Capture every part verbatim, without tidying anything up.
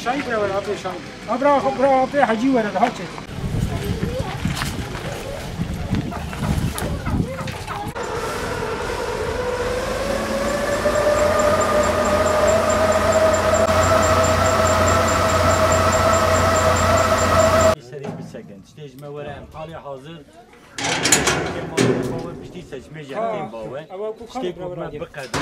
Şahî bira were apê Şahî. Ha bira, bira apê Hecî were daha çêtir. Serê bisekin. Tiştê ji me were em halê hazir. Piştî seçmê jî em tên bawe. Tiştê ku me biqedin.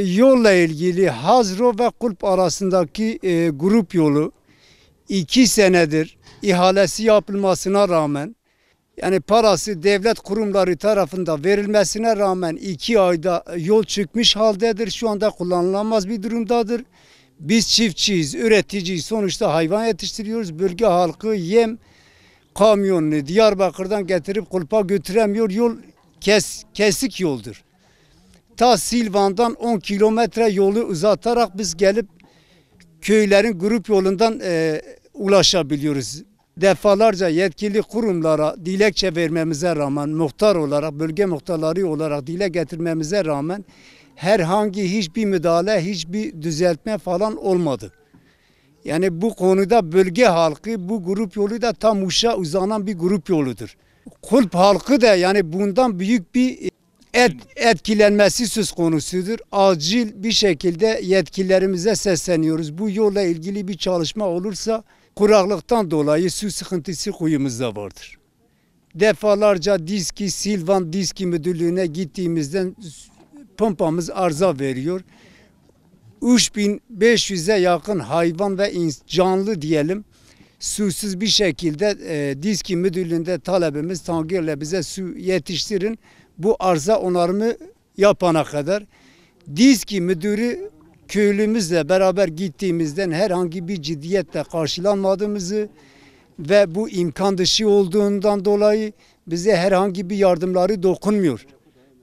Yolla ilgili Hazro ve Kulp arasındaki, e, grup yolu iki senedir ihalesi yapılmasına rağmen, yani parası devlet kurumları tarafından verilmesine rağmen iki ayda yol çökmüş haldedir. Şu anda kullanılamaz bir durumdadır. Biz çiftçiyiz, üreticiyiz. Sonuçta hayvan yetiştiriyoruz. Bölge halkı yem kamyonunu Diyarbakır'dan getirip Kulp'a götüremiyor. Yol kes-, kesik yoldur. Ta Silvan'dan on kilometre yolu uzatarak biz gelip köylerin grup yolundan, e, ulaşabiliyoruz. Defalarca yetkili kurumlara dilekçe vermemize rağmen, muhtar olarak, bölge muhtarları olarak dile getirmemize rağmen herhangi hiçbir müdahale, hiçbir düzeltme falan olmadı. Yani bu konuda bölge halkı, bu grup yolu da tam Muş'a uzanan bir grup yoludur. Kulp halkı da yani bundan büyük bir et-, etkilenmesi söz konusudur. Acil bir şekilde yetkililerimize sesleniyoruz. Bu yolla ilgili bir çalışma olursa kuraklıktan dolayı su sıkıntısı kuyumuzda vardır. Defalarca Dizki, Silvan Dizki Müdürlüğü'ne gittiğimizden pompamız arıza veriyor. Üç bin beş yüze yakın hayvan ve ins-, canlı diyelim, susuz bir şekilde, e, Dizki Müdürlüğü'nde talebimiz, tankırla bize su yetiştirin, bu arıza onarımı yapana kadar. Dizki Müdürü köylümüzle beraber gittiğimizden herhangi bir ciddiyetle karşılanmadığımızı ve bu imkan dışı olduğundan dolayı bize herhangi bir yardımları dokunmuyor.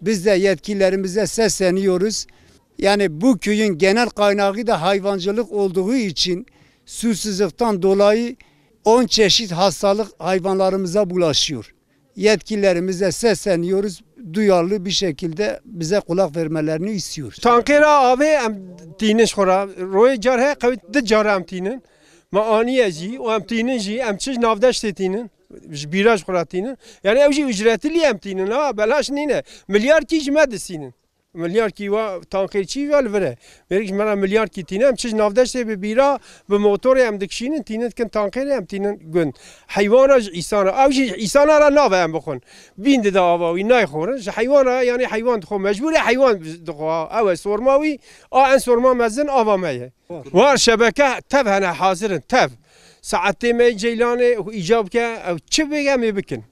Biz de yetkililerimize sesleniyoruz. Yani bu köyün genel kaynağı da hayvancılık olduğu için susuzluktan dolayı on çeşit hastalık hayvanlarımıza bulaşıyor. Yetkililerimize sesleniyoruz. Duyarlı bir şekilde bize kulak vermelerini istiyoruz. Tankêra avê em tînin ji xwe re. Royê car heye qewî du car em tînin. Me aniye jî û em tînin jî, em çi ji navdeştê tînin. Ji bîra ji xwe re tînin. Yani ew jî ücretli em tînin ha, belaş nîne. Milyarkî ji me distînin. Milyarkî wa tankêr çî ya li vir e. Mêrik ji me re milyarkî tîne, em çi ji navdeştê bi bîra, bi motorê em dikişînin, tînin dikin tankêrê, em tînin gund. Heywana ji îsana, ew jî îsana re nave em bixwin. Bîn dide ava wî, nayxorin. Ji heywana, yanî heywan dixwe, mecbûr e heywan dixwe. Ew e sorma wî, a en sorma mezin ava me ye. War şebeke tev hene, hazir in, tev. Saetê me Ceylanê îcab ke, ew çi bêge em ê bikin.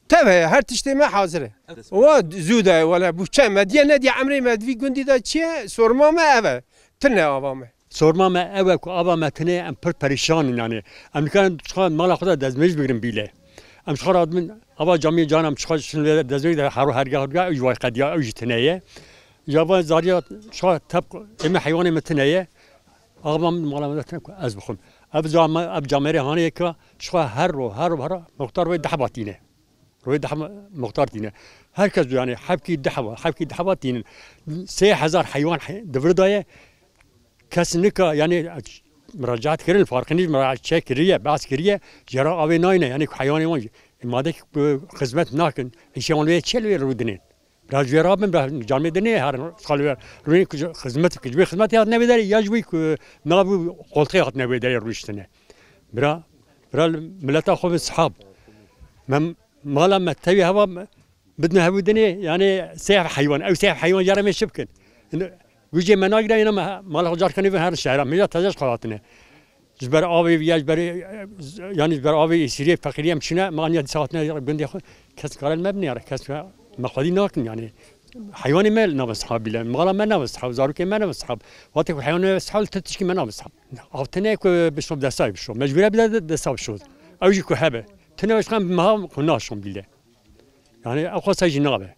Tev heye, her tiştê me hazir e. Wa zû de ye, wele bûçe me diye nediye, emrê me di vî gundî de çi ye? Sorma me ev e. Tune ava me. Sorma me ew e ku ava me tune ye, em pir perîşan in, yanî. Em nikarin çiqa mala xwe de destmêj bigirin bîle. Em çiqa radibin, ava camiyê can em çiqa şin lê destmêj de hero hergeh hergeh ew jî way qediya, ew jî tune ye. Ya van zariya çiqa tep ê me heywanê me tune ye. Ava min mala me de tune ku ez bixwim. Ev came-, ev camêrê hanê yeka çiqa her ro, her ro, her ro muxtar wê deh batîne. Royê deh muxtar tîne. Her kes yani hevkî deh va, hevkî deh va tînin. Sê hezar heywan he-, di vir de ye. Kes nika yani muracaat kirin, farqî nî muracaat çek kiriye, behs kiriye, jê re avê nayne, yani ku heywanê wan jî. E, madê ki ku xizmet nakin, îşê wan wê çel wê rûdinin. Biraz jê rabin, biraz camê dinê, her sal wê rûnin ku xizmet, ku ji wê xizmet hat nebê derê, ya ji wê ku nav û qoltê hat nebê derê rûniştine. Bira, bira mileta xwe bi sihab. Mem-, Mala me tevî heva me, bidine hevû dinê, yani sê heywan, ew sê heywan jara me çi bikin? Ine, gujê me nagire, ina me, mala xwe car kenê ve her şehra, me ya teze ji xwe hatine. Ji ber avê ya, ji ber, yani ji ber avê sirê feqîrî em çine, me aniya dîsa hatine gundê xwe, kes kare me binêre, kes me xwedî nakin yani. Heywanê me nave sihab bîle, mala me nave sihab, zarokê me nave sihab. Wate ku heywanê me sihab, tu tişkî me nave sihab. Av tine ku bişo destay bişo, mecbure bide de-, destay bişo. Ew jî ku hebe. Tine ew ji xwe meha ku naşon bîle. Yani ew xwesta jî nabe.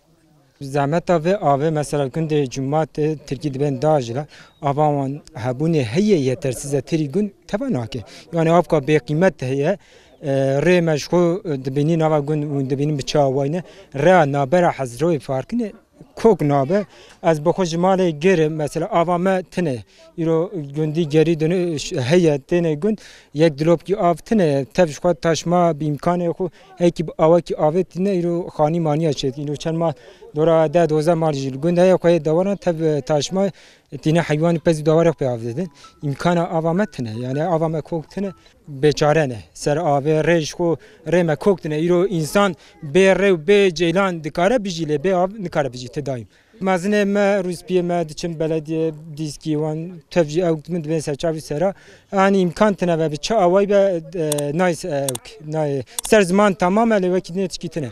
Zehmeta vê avê mesela gundê Cumat, e, Tirkî dibên Dajila, ava wan hebûnê heye yetersiz e, tirî gund teva nake. Yani avka bêqîmet heye, e, rê me ji xwe, e, dibînî nava gund û dibînî bi çawa wayne, rea nabera Hezroyê farkine kok nabe. Ez bi xwe ji malê girim, mesela ava me tine. Îro gundî gerî dene heye têne gund, yek dilopkî av tine, tev ji xwe taşma bi îmkanê xwe hekî bi awakî avê tine, îro xanî maniya çêt. Îro çend mal dora de doze mal jî li gund heye xwe yê dewaran tev taşma tîne heywanî pez û dawarê xwe pê av didin. Îmkana ava me tine, yani ava me kok tine, bêçare ne. Ser avê rê ji xwe rê me kok tine. Îro însan bê rê û bê ceylan dikare bijî lê bê av nikare bijî te dayim. Mezinê me, rûspiyê me diçin belediyê dîskî wan tev jî ew min dibên ser çavî sera. Anî îmkan tine ve bi çi away be, e, nayê se-, ewk, nayê. Ser ziman tamam e, lê wekî dinê tişkî tine.